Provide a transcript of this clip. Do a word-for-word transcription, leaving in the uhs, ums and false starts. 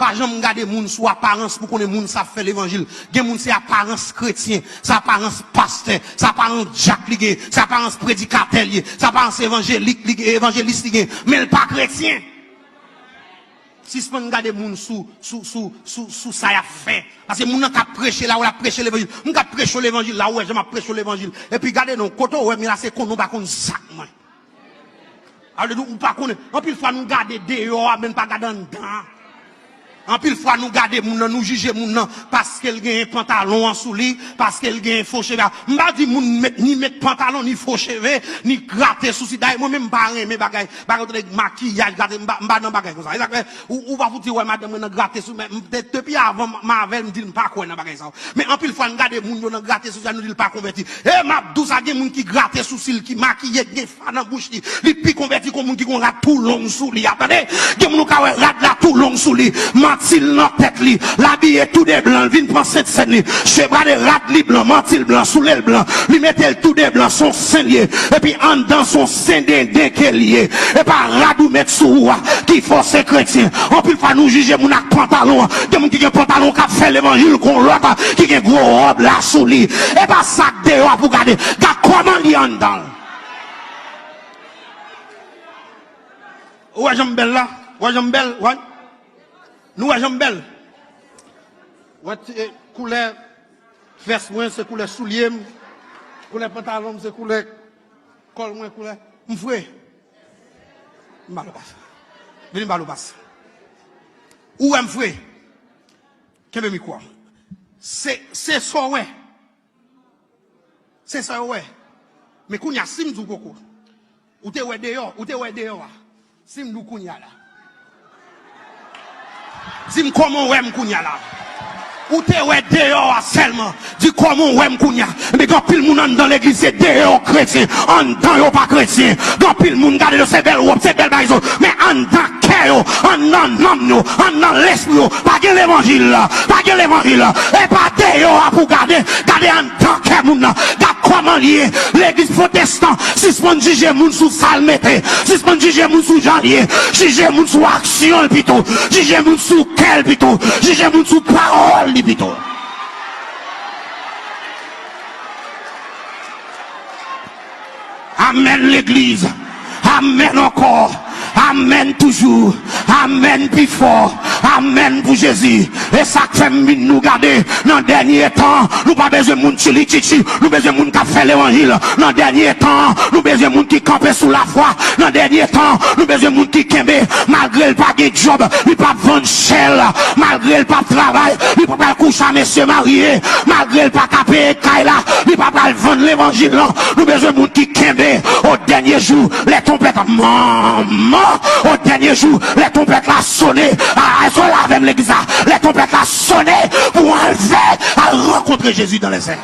Pa janm gade moun sou aparans pou konnen moun sa ap fè levanjil. Gen moun se aparans kretyen, se aparans pastè, se aparans dyak li gen, se aparans predikatè li ye, se aparans evanjelik li gen, evanjelis li gen, men l pa kretyen. Sispann gade moun sou, sou, sou, sou, sou sa y ap fè. Paske moun nan k ap preche la, w ap preche levanjil. Moun k ap preche levanjil la, ou wè jan m ap preche levanjil. Epi gade non, kote w wè m ye la, se konnen w pa konn zak mwen. A vle di ou pa konnen. Anpil fwa nou gade deyò a, men n pa gade anndan an. Anpil fwa nou gade moun nan, nou jije moun nan paske l genyen pantalon an sou li, paske l genyen fo cheve a. M pa di moun met, ni met pantalon, ni fo cheve, ni grate sousi. Dayè mwen menm m pa renmen bagay, bagay tande makiyaj, grate, m pa, m pa nan bagay konsa. E sa k fè ou, ou pa fouti wè madanm mwen nan grate sou, men m te, depi avan m, m avè l, m di l m pa kwè nan bagay sa yo. Men anpil fwa n gade moun yo nan grate sousi a, nou di l pa konvèti. E m ap di w sa, gen moun ki grate sousi l, ki makiye, ki gen fa nan bouch li. Li pi konvèti ke moun ki gon rad tou long sou li a. Tande, gen moun ou ka wè rad la tou long sou li, manti l nan tèt li, l abiye tou de blan, l vin pran Sent Sèn li, chevre de rad li blan, manti l blan, soulye l blan, li mete l tou de blan, se yon sen l ye. Epi anndan se yon sen denden ke l ye. E pa rad ou met sou ou a ki fè w se kretyen. Anpil fwa nou jije moun ak pantalon an. Gen moun ki gen pantalon k ap fè levanjil, gon lòt ki gen gwo wòb la sou li. E pa sa k deyò a pou gade. Gad kòman li anndan l. Ou wè jan m bèl la? Ou wè jan m bèl? Wè? Nou wè jan m bèl? Wè ti, eh, koulè vès mwen, se koulè soulye m. Koulè pantalon m, se koulè kòl mwen, koulè. M fre. M ba l ou pas. Vini m ba l ou pas. Ou wè m fre. Kenbe mikwo a. Se, se sa w wè. Se sa yo wè. Men kounye a, si m di w koko, ou te wè deyò, ou te wè deyò a. Si m di w kounye a la. Di m kòman w wè m kounye a la. Ou te wè deyò a sèlman. Di kòman w wè m kounye a. Men gen anpil moun anndan legliz, se deyò kretyen, anndan yo pa kretyen. Gen anpil moun gade yo, se bèl wòb, se bèl bagay yo, men anndan kè yo, anndan nanm yo, anndan lespri yo, pa gen levanjil, pa gen levanjil. E pa deyò a pou gade, gade anndan kè moun nan. Gad kòman l ye. Legliz pwotestan, sispann jije moun sou sa l mete. Sispann jije moun sou jan l ye. Jije moun sou aksyon l pito. Jije moun sou kè l pito. Jije moun sou pawòl li pito. Amèn, legliz. Amèn ankò. Amèn toujou. Amèn pi fò. Amèn pou Jezi. E sa k fè m vin nou gade nan dènye tan. Nou pa bezwen moun tchilichichi. Nou bezwen moun k ap fè levanjil. Nan dènye tan, nou bezwen moun ki kanpe sou lafwa. Nan dènye tan, nou bezwen moun ki kenbe. Malgre l pa gen djòb, li p ap vann chè l. Malgre l p ap travay, li pa pral kouche a mesye marye. Malgre l pa ka peye kay la, li pa pral vann levanjil lan. Nou bezwen moun ki kenbe. Au dernier jour, les trompettes, manman, au dernier jour, les trompettes la sonné. A, èske w la avè m legliz la? Les trompettes la sonné pou anlve, al rankontre Jezi dans les airs.